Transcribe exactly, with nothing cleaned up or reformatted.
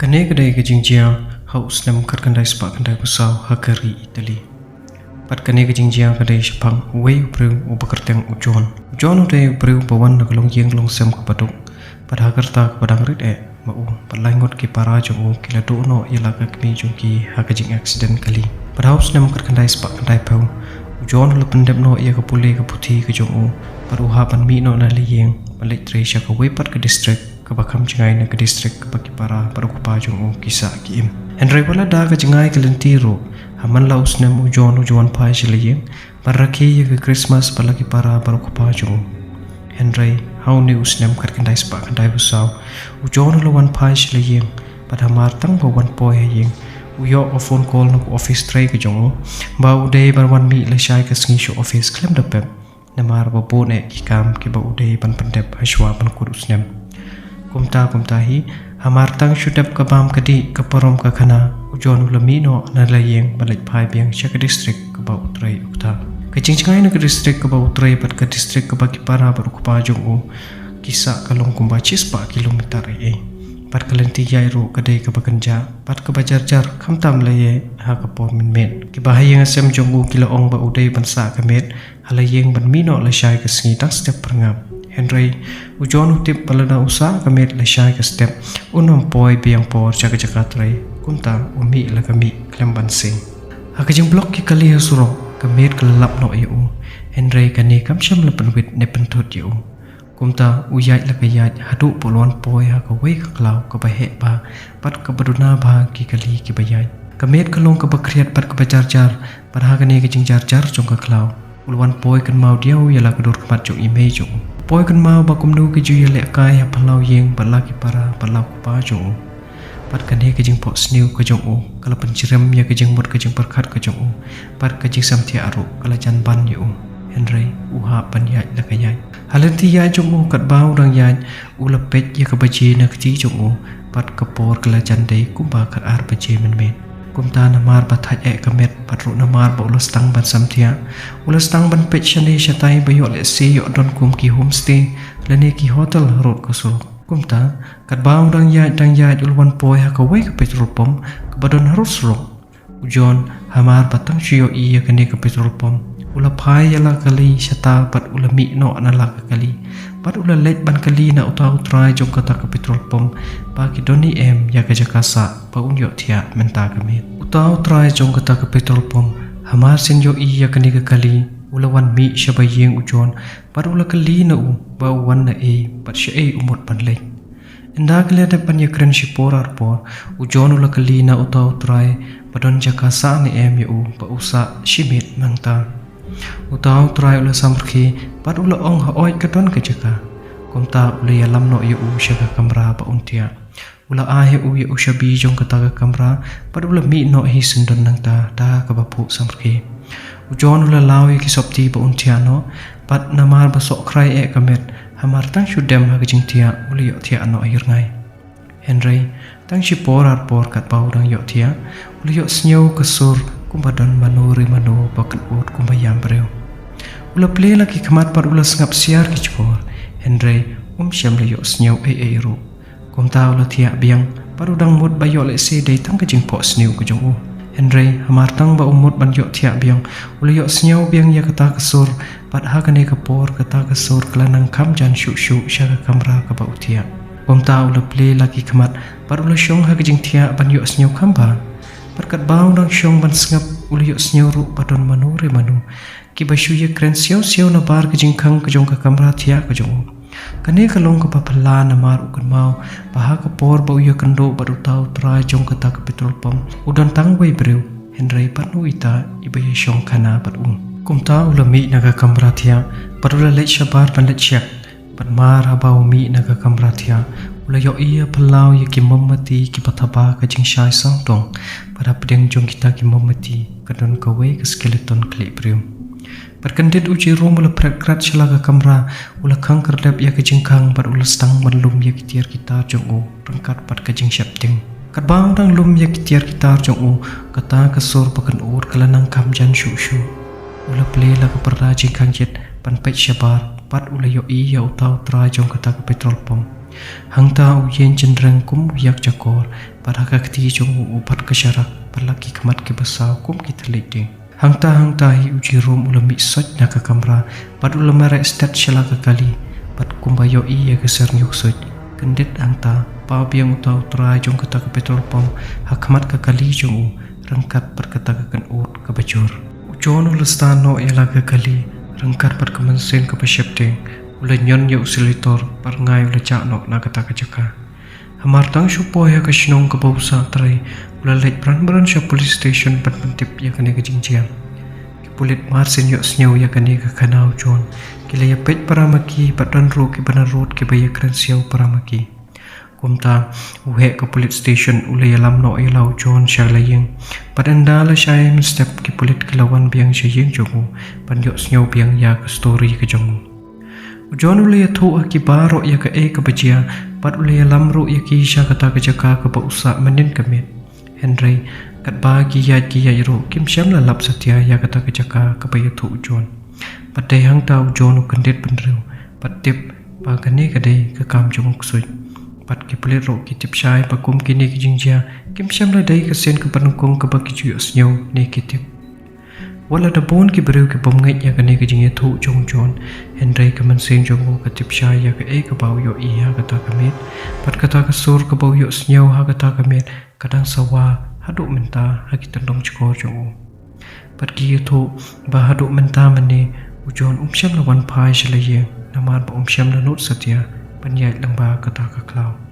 Kane ka dei ka jingjia ha u snem khatkhyndai spah khyndaiphew saw ha ka ri Italy. Bad kane ka jingjia ka dei shaphang uwei u briew uba kyrteng u John. U John u dei u briew ba wan na ka longïing longsem kaba duk. Bad ha ka rta kaba dang rit eh ma u, bad lai ngut ki para jong u ki la duh noh ïa la ka kmie jong ki ha ka jingaccident kali. Bad ha u snem khatkhyndai spah khyndaiphew, u John u la pyndep noh ïa ka pule ka puthi ka jong u, bad u hap ban mih noh na la ïing ban leit trei sha kawei pat ka district kaba kham jngai na ka district kaba ki para bad u kpa jong u ki sah ki im. Hynrei wat la da ka jngai ka lynti ruh, ha man la u snem u John u ju wan phai sha la ïing ban rakhe ïa ka Christmas bad la ki para bad u kpa jong u. Hynrei ha une u snem khatkhyndai spah khyndaiphew saw, u John u la wan phai sha la ïing, bad hamar tang ba u wan poi ha ïing, u ïoh ka phone call na ka office trei ka jong u ba u dei ban wan mih lashai ka sngi sha office khlem da pep, namar ba bun eh ki kam kiba u dei ban pyndep hashwa ban kut u snem. Kumta kumta hi, hamar tang shu dep ka bam ka dih ka parom ka khana, u John u la mih noh na la ïing ban leit phai biang sha ka district kaba u trei uta. Ka jingjngai na ka district kaba u trei bad ka district kaba ki para bad u kpa jong u ki sah ka long kumba shispah kilometer ei ei. Bad ka lynti ïaid ruh ka dei kaba kynjah bad kaba jarjar, khamtam la ïaid ha ka por mynmiet. Kiba ha ïing ha sem jong u ki la ong ba u dei ban sah ka miet ha la ïing ban mih noh lashai ka sngi tang step pyrngap. Hynrei u John u tip ba lada u sah ka miet lashai ka step, un ym poi biang por sha ka jaka trei. Kumta u mih la ka mih khlem ban seng. Ha ka jingblok ki kali ha surok, ka miet ka la lap noh ïa u. Hynrei kane kam shym la pynwit ne pynthut ïa u. Kumta u ïaid la ka ïaid haduh ba u la wan poi ha kawei ka khlaw kaba heh bha bad kaba duna bha ki kali kiba ïaid. Ka miet ka long kaba khriat bad kaba jarjar, bad ha kane ka jingjarjar jong ka khlaw, u la wan poi kynmaw diaw ïa la ka dur khmat jong i mei jong u. Poi kynmaw ba kumno ki ju ïalehkai ha phyllaw ïing bad la ki para bad la u kpa jong u. Bad kane ka jingphohsniew ka jong u ka la pynjrem ïa ka jingmut ka jingpyrkhat ka jong u, bad ka jingsamthiah ruh ka la jan ban ïa u. Hynrei u hap ban ïaid la ka ïaid. Ha lynti ïaid jong u, katba u dang ïaid, u la peit ïa ka baje na ka kti jong u, bad ka por ka la jan dei kumba khatar baje mynmiet. Kumta namar ba thait eh ka miet bad ruh namar ba u la sdang ban samthiah, u la sdang ban peit shane shatai ba ïoh lehse ïoh don kum ki homestay lane ki hotel harud ka surok. Kumta katba u dang ïaid dang ïaid, u la wan poi ha kawei ka petrol pump kaba don harud surok. U John, hamar ba tang shu ïohi ïa kane ka petrol pump, u la phai ïa la ka kali shata bad u la mih noh na la ka kali. Bad u la leit ban kylli na uta u trai jong kata ka petrol pump ba ki don ne em ïa ka jaka sah ba un ïohthiah mynta ka miet. Uta u trai jong kata ka petrol pump, hamar shen ïohi ïa kane ka kali, u la wan mih sha ba ïing u John bad u la kylli na u ba u wan na ei bad shaei u mut ban leit. Ynda ki la dep ban ïakren shipor arpor, u John u la kylli na uta u trai ba don jaka sah ne em ïa u ba u sah shi miet nangta. Uta u trai u la samrkhie bad u la ong, haoid ka don ka jaka. Kumta u la ïalam noh ïa u sha ka kamra ba un thiah. U la ai ïa u ïa u shabi jong kata ka kamra bad u la mih noh hi syndon nangta da kaba phuh samrkhie. U John u la law ïa ki sopti ba un thiah noh, bad namar ba sohkhrai eh ka miet, hamar tang shu dem ha ka jingthiah, u la ïohthiah noh hi rngai. Hynrei tang shipor arpor katba u dang ïohthiah, u la ïohsngew ka sur kumba don mano re mano ba kynnoh kumba ïam briew. U la plie la ki khmat bad u la sngap siar ki jhur. Hynrei um shym la ïohsngew ei ei ruh. Kumta u la thiah biang bad u dang mut ba ïoh lehse dei tang ka jingphohsniew ka jong u. Hynrei hamar tang ba u mut ban ïohthiah biang, u la ïohsngew biang ïa kata ka sur, bad ha kane ka por kata ka sur ka la nang kham jan shuh shuh sha ka kamra kaba u thiah. Kumta u la plie la ki khmat bad u la shong ha ka jingthiah ban ïohsngew kham bha. Bad katba u dang shong ban sngap, u la ïohsngew ruh ba don mano re mano kiba shu ïakren siaw siaw na bar ka jingkhang ka jong ka kamra thiah ka jong u. Kane ka long kaba phylla namar u kynmaw ba ha ka por ba u ïakynduh bad uta u trai jong kata ka petrol pump, u don tang uwei briew, hynrei pat nu ita iba ïashong khana bad u. Kumta u la mih na ka kamra thiah bad u la leit shabar ban leit check. Bad mar haba u mih na ka kamra thiah, u la ïohi ïa phyllaw ïa ki mombati kiba thaba ka jingshai sawdong. Bad hapdeng jong kita ki mombati ka don kawei ka skeleton khlieh briew. Bad kyndit u Jerome u la phred krat sha la ka kamra, u la khang kyrdep ïa ka jingkhang bad u la sdang ban lum ïa ki tiar ki tar jong u ryngkat bad ka jingsheptieng. Katba u dang lum ïa ki tiar ki tar jong u, kata ka sur ba kynnoh ka la nang kham jan shuh shuh. U la plie la ka parda jingkhang jied ban peit shabar bad u la ïohi ïa uta u trai jong kata ka petrol pump. Hangta u ïeng jynreng kum u ïakjakor, bad ha ka kti jong u u bat ka sharak, bad la ki khmat kiba saw kum ki thylliej dieng. Hangta hangta hi u Jerome u la mih soit na ka kamra, bad u la mareh stet sha la ka kali, bad kumba ïohi ïa ka syrngiew ksuid, kyndit hangta, paw biang uta u trai jong kata ka petrol pump ha khmat ka kali jong u, ryngkat bad kata ka kynnoh kaba jur. U John u la stad noh ïa la ka kali, ryngkat bad ka mynsiem kaba sheptieng, u la ñion ïa u silitor, bad ngai u la jah noh na kata ka jaka. Hamar tang shu poi ha ka shnong kaba u sah trei, u la leit bran bran sha police station ban pyntip ïa kane ka jingjia. Ki pulit mar shen ïohsngew ïa kane ka khana u John, ki la ïapeit para ma ki, bad don ruh kiba narud kiba ïakren siaw para ma ki. Kumta, u heh ka police station u la ïalam noh ïa la u John sha la ïing. Bad ynda la shai mynstep ki pulit ki la wan biang sha ïing jong u, ban ïohsngew biang ïa ka story ka jong u. U John u la ïathuh ha ki baroh ïa kaei kaba jia, bad u la ïalam ruh ïa ki sha kata ka jaka kaba u sah mynnin ka miet. Hynrei, katba ki ïaid ki ïaid ruh, kim shym la lap satia ïa kata ka jaka kaba ïathuh u John. Bad dei hangta u John u kyndit bynriew, bad tip ba kane ka dei ka kam jong u ksuid. Bad ki pulit ruh ki tip shai ba kum kine ki jingjia, kim shym la dei ka sien kaba nyngkong kaba ki ju ïohsngew ne ki tip. Wat la da bun ki briew ki bym ngeit ïa kane ka jingïathuh jong u John, hynrei ka mynsiem jong u ka tip shai ïa kaei kaba u ïohi ha kata ka miet, bad kata ka sur kaba u ïohsngew ha kata ka miet, ka dang sawa haduh mynta ha ki tyndong shkor jong u. Bad ki ïathuh ba haduh mynta mynne, u John um shym la wan phai sha la ïing, namar ba um shym la nud satia ban ïaid lyngba kata ka khlaw.